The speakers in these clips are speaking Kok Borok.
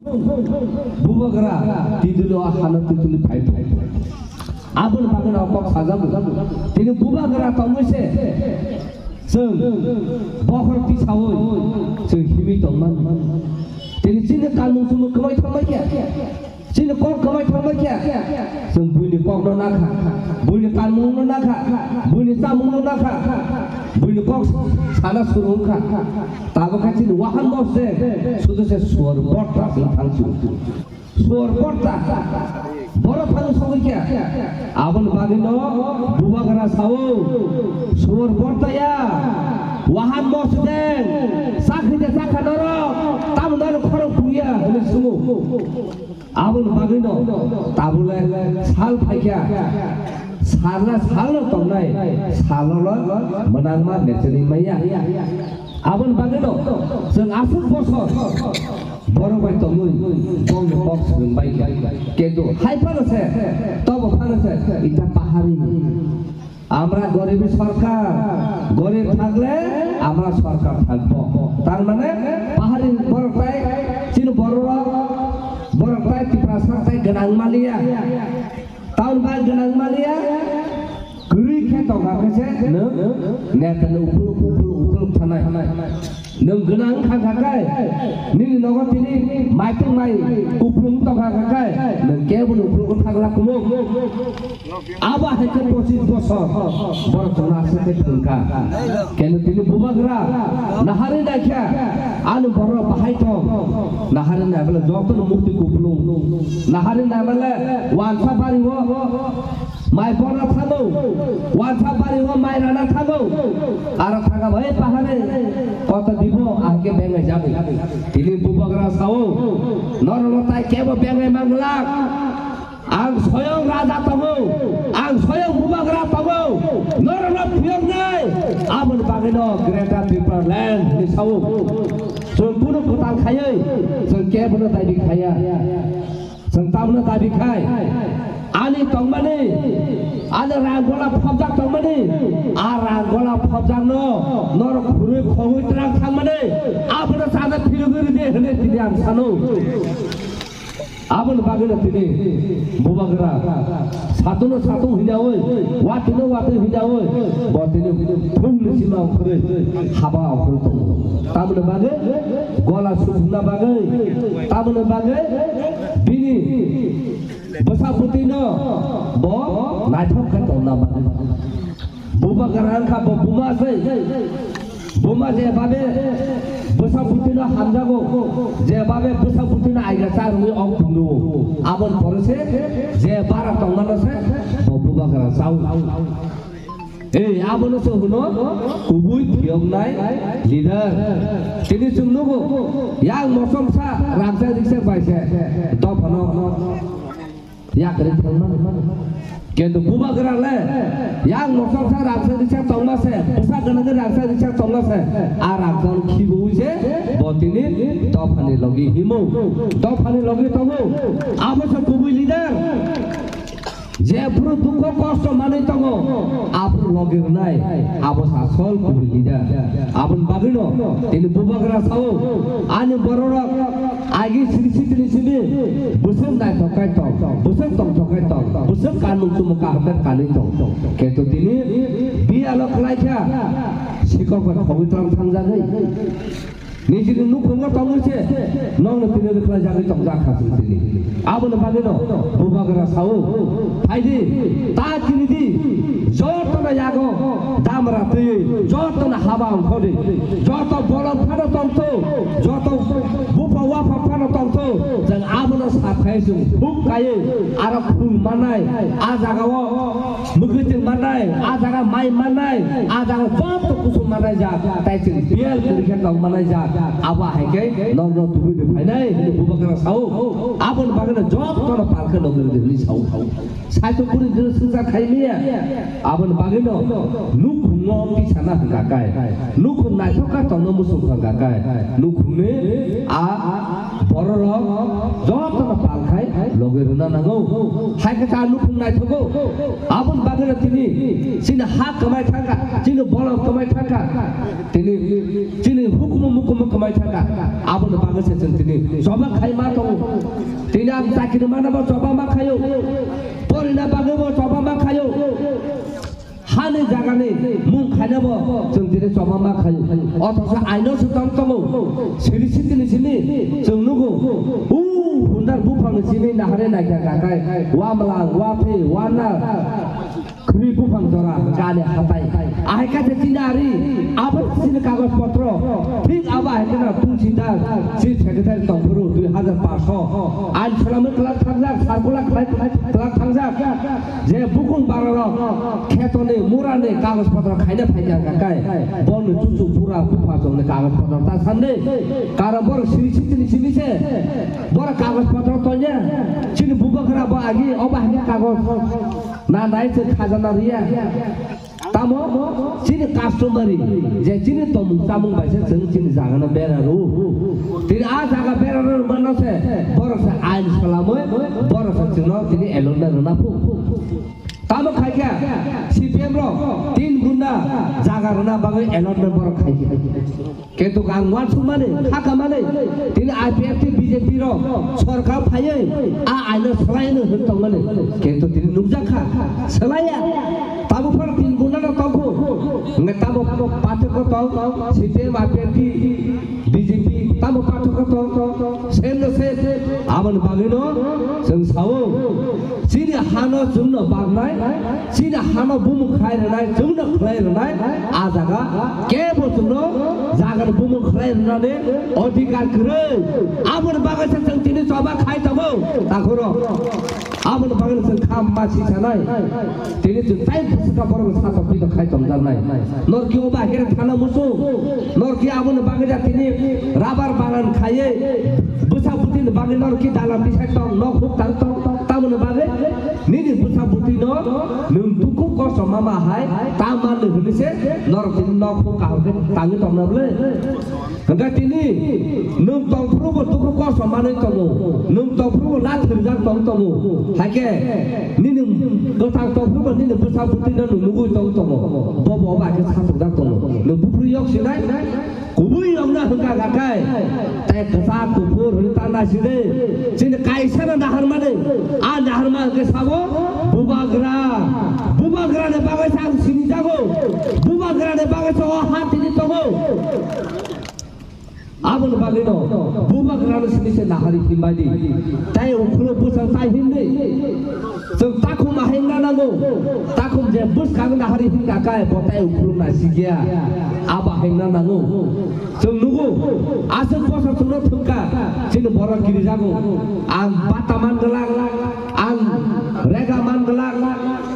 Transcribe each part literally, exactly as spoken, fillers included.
Bubagra tidilo a hano tituli phai phai. Aboni bagwi no kok sajago. Tini bubagra tongwi se chwng bokhor tisawi chwng himwi tongmani. Tini chini kanmung chumung kwbai thangbai khe. Chini kok kwbai thangbai khe. Chwng buini kokno nakha, buini kanmungno nakha, buini chamungno nakha, buini kok sana suru wngkha. Tabuk khe chini wahan bos de, sudu se suar porta chwng thangsu. Suar porta. Borok thang sogwi khe. Aboni bagwino bubagra sao. Suar porta ya. Wahan bos de. Sakhi de sakha norok. Tam norok khorok puya hwnwi sumo. Aboni bagwino tabule sal phaikha, salna salno tongnai, salno mwnangma nechani maya. Aboni bagwino chwng aswk bosor borok bai tongwi bongni kok swrwng bai kha. Kintu hai phano se, tobo phano se, ita pahari. আমরা গরিব সরকার, গরিব থাকলে আমরা সরকার থাকবো। তার মানে পাহাড়ি বড়টাই, চীন বড়, বড়টাই ত্রিপুরা সরকার গনাং মালিয়া, টাউন বাই গনাং Malia, guri khe tongkha khe se nwng neta ni uphul uphul uphul thanai. Nwng gwnang wngkha kha khe, nini nogo tini maitung mai kuplung tongkha kha khe, nwng kebo ni uphulgo thangla kumo. Abo hai khe pochis bosor borok chwngno aswk khe thwngkha. Keno tini bubagra nahari naikha, ani borok bahai tong. Nahari naibale jotono mukti kuplung. Nahari naibale wansa bari o. Mai borna thango, wansa bari o mai rana thango. Aro thaga bai pahare, kota dibo, ahke bengai jago. Tini bubagra sao, norokno tai kebo bengai manglak. Ang soyong raja tongo, ang soyong bubagra tongo, norokno phiyoknai. Aboni bagwino Greater Tipraland ni sao. Chwng kunu kwtal khaiwi, chwng kebono daidi khaiya. Chwng tamno dabi khai, ani tongmani, ani rang gola phobjak tongmani, a rang gola phobjakno norok khurui khogwi twlang thangmani, abono chana phirogwi ridi hwnwi tini ang sano. Aboni bagwino tini bubagra satuno satu hinawi, watino wati hinawi, bo tini phungni sima ongkhorwi haba ongkhorwi tongo. Tamoni bagwi gola sukna bagwi, tamoni bagwi bini bwsa bwtwino bo naithok khe tongna bagwi. Bubagra wngkha bo buma se, buma je babe bwsa bwtwino hamjago, je babe bwsa bwtwino aiga cha rwwi ok phungo. Aboni pore se je bara tongmano se bo bubagra chao. Ei, abono se hwno kubui phiyoknai leader. Tini chwng nugo, yang mosomsa rangchak rikchak bai se dophano yakarwi thangmani. Kintu bubagra le yang mosomsa rangchak rikchak tongma se, bwsa gwnangwi rangchak rikchak tongma se, a rangchak khibiwi se bo tini dophani logi himo, dophani logi tongo. Abo se kubui leader. Jephru dukho kosto manwi tongo, aphru logi rwnai, abo sa sol kubui leader. Aboni bagwino tini bubagra sao, ani bororok agi siri sitini simi bwswk naithok kai tong, bwswk tongthok kai tong, bwswk kanmung chumung kaham khe kanwi tong. Kintu tini biyalo khlai kha, sikok bai khogwi tong thangjagwi. Nijini nukhungo tongwi se nokno tini rwkhlai jagwi tongjak kha chwng tini. Aboni bagwino bubagra sao, phaidi, ta chini di, jotono yago damra twiwi, jotono haba ongkhordi, joto bolong phano tongtho, joto bupha wapha phano tongtho, chwng abono saphai chwng huk kaiwi aro khung manai, a jagao Mwkhwtwng mannai, a jaga mai mannai, a jaga joto kusum mannai jak, tai chwng biyal kwrwi khe tong mannai jak, abo hai khe norno tubui de phainai hwnwi bubagra sao. Aboni bagwino jotono pal khe nogwi rwdi hwnwi sao. Saito kwrwi de swngchar khai miya. Aboni bagwino nukhungo tisana hwnkha kai, nukhung naithok kha tongno muchung hwnkha kai, nukhungni a bororok jotono pal khai Logi rwna nango. Hai khe ta nukhung naithogo. Aboni bagwino tini chini ha kwmai thangkha, chini bolong kwmai thangkha, tini chini hukumu mukumu kwmai thangkha. Aboni bagwi se chwng tini choba khai ma tongo. Tini ang chakiri mana bo choba ma khaio. Porina bagwi bo choba ma khaio. Hani jagani mung khainabo chwng tini choba ma khaio. Othosa aino se tong tongo. Siri sitini simi chwng nugo. U hundar buphangni simi nahare naikha kakai. Wa mlang, wa phe, wa na. Khri buphang jora gani hatai. Ahai kate tini ari abo sini kagoj potro. Thik abo hai kena tung sinda si secretary tongphuru dui hajar paanch sho. Ain salami kelak thangjak, sarkula kelak thangjak. Je bukung bararok khetoni murani kagoj potro khaina phaikha kakai, boni chuchu bura bupha chongni kagoj potro ta sande. Karon borok siri sitini simi se borok kagoj potro tonya. Chini bubagra bo agi obo hai kagoj na nai chwng khajana riya. Tamo chini customary je chini tomung chamung bai se chwng chini jagano bera rw. Tini a jaga bera rw mano se borok se ain salamwi borok se chwngno tini elona rwna phu. Tamo khaikha C P M rok tin gunda jaga rwna bagwi elona borok khaikha. Kintu ang uansukmani, khakamani, tini I P F T B J P rok sorkar phaiwi a aino swlaino hwn tongmani. Kintu tini nukjakha, swlaiya. Tabuk phano tin gundano tongkhu. Hwnkhe tabuk pathakgo tong, C P M, I P F T, B J P, tabuk pathakgo tong, same no same. Aboni bagwino chwng sao. Chini hano chwngno baknai, chini hano bumung khlai rwnai, chwngno khlai rwnai, a jaga kebo chwngno jagani bumung khlai rwnani odhikar kwrwi. Aboni bagwi se chwng tini choba khai tongo, takhurok. Aboni bagwi chwng kham ma si sanai. Tini chwng tai bwswkha borok satok pito khai tongjaknai. Norki oba khe thana muchung. Norki aboni bagwi ja tini rabar bagan khaiwi bwsa bwtwini bagwi norki dalam tisai tong, nok huk tang tong, tamoni bagwi nini bwsa bwtwino nwng dukhu kosto mama hai ta manwi hwnwi se norok tini nok huk kaham khe tangwi tongna bwle. Hwnkhe tini nwng tongphuru bo dukhu kosto manwi tongo, nwng tongphuru bo lathirjak tong tongo, haikhe nini kwthang tongphuru bo nini bwsa bwtwino nwng nugwi tong tongo, bo bo oba khe satukjak tongo, nwng buphuru yok sinai, kubui yokna hwnkha kha khe, tei kwchak kuphur hwnwi ta naisidi, chini kaisano naharmani, a naharma hwnkhe sabo bubagra, bubagrani bagwi se ang sinijago, bubagrani bagwi se o ha tini tongo. Aboni bagwino bubagrano simi se nahari hinbaidi. Tai ukhulok bwsang tai hindi. Chwng takhum ahai wngna nango. Takhum je bwskang nahari hinkha khe bo tai ukhulok naisikya. Abo ahai wngna nango. Chwng nugo. Aswk bosor chwngno thwngkha. Chini borok kirijago. Ang bata man glak. Ang rega man glak,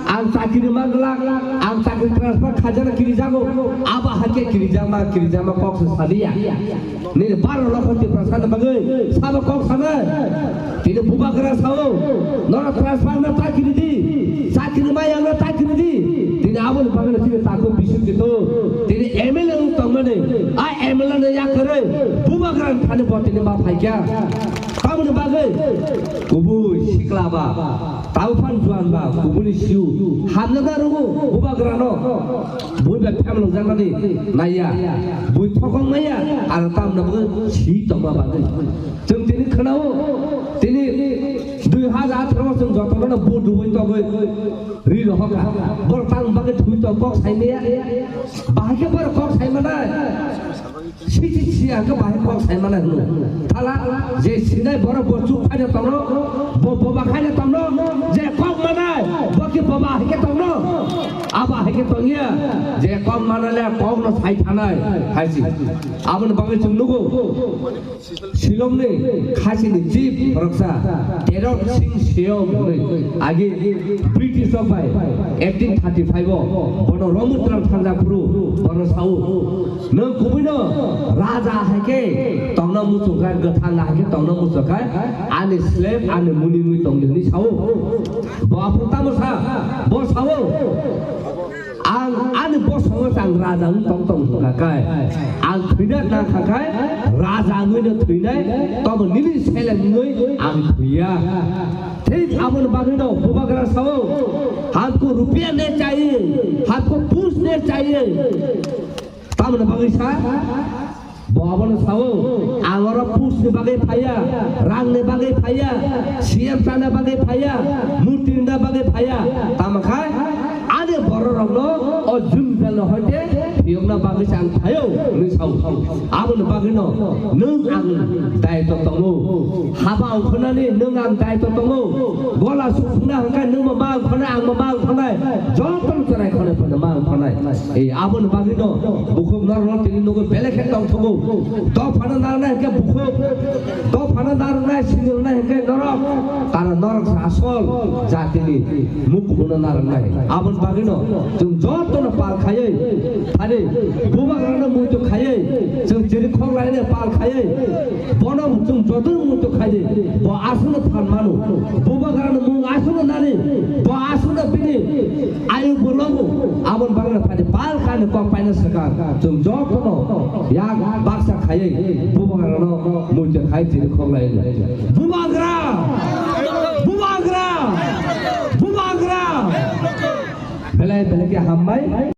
ang chakiri man glak, ang chakiri transfer khajana kirijago, abo hakhe kirijakma, kirijakma kok se saliya. Nini baro lokho Tiprasa ni bagwi sabo kok sana. Tini bubagra sao, nora transfer na ta kiri di, chakiri maya na ta kiri di. Tini aboni bagwi tini takhuk bising kito, tini M L A wng tongmani, a M L A ni yakarwi bubagra ni thani bo tini ma phaikha. Tamoni bagwi kubui sikla ba, tauphan juan ba, kubuni siu hamjak na rwgo bubagrano. Bui bai phem lok jaknani naiya, bui thokong maya, ang tamna bagwi si tongma bagwi. Chwng tini khwnao, tini dui hajar atharo chwng jotono vote rwui tongwi ri rohorkha. Borok tang bagwi thwi tong kok sai maya, bahai khe borok kok sai manai. Siti siya ke bahai kok sai mana hino. Thala je sinai borok bo chuk phaina tongno, bo boba khaina tongno, je kok manai, bo ki boba hai ke tongno. Aba hai ke tongya, je kok manai le kok no sai thanai, hai si. Aboni bagwi chwng nugo. Shillong ni khasi ni chief roksa Terot Singh Seo hwnwi agi British rok bai eighteen thirty five o bono Romutrang thangjaphuru bono sao. Nwng kubuino raja hai khe tongna muchungkha, gwthang hai khe tongna muchungkha, ani slave, ani muni wngwi tongdi hwnwi sao. Bo aphuru tamo sa? Bo sao. Ang ani bosongo ang raja wng tong tong hwnkha khe, ang thwina nang kha khe raja wngwi no thwinai, tamo nini seleng wngwi ang thwiya. Thik aboni bagwino bubagra sao, "Hamko rupiya nahi chahiye, hamko pus nahi chahiye." Tamoni bagwi sa? Bo abono sao, "Ang oro pus ni bagwi phaiya, rang ni bagwi phaiya, C M chana bagwi phaiya, murti rwna bagwi phaiya." Tamo khai ani bororokno o jwngjal no hoite phiyokna bagwi se ang phaio hwnwi sao. Aboni bagwino nwng ang daitw tongo. Haba ongkhornani nwng ang daitw tongo. Gola sukphungna hwnkhe nwng ma ma ongkhornai, ang ma ma ongkhornai. Jotono chwrai khonai phano ma ongkhornai. Ei, aboni bagwino bukhuk norokno tini nugwi belai khe tongthogo. Dophano narwknai hwnkhe bukhuk, dophano narwknai, sinirwnai hwnkhe norok. Karon norok se asol jatini mukhuno narwknai. Aboni bagwino chwng jotono pal khaiwi, phani bubagrano muitu khaiwi, chwng chiri khoklaino pal khaiwi, bono chwng jotono muitu khaiwi, bo aswkno phan mano. Bubagrano mung aswkno nani, bo aswkno bini Ayuk bo logo, aboni bagwi no phai de pal kani kok paina swkang. Chwng jotono yak baksa khaiwi bubagrano muitu khai chini khoklai. Bubagra! Bubagra! Bubagra! Belai belai khe hambai.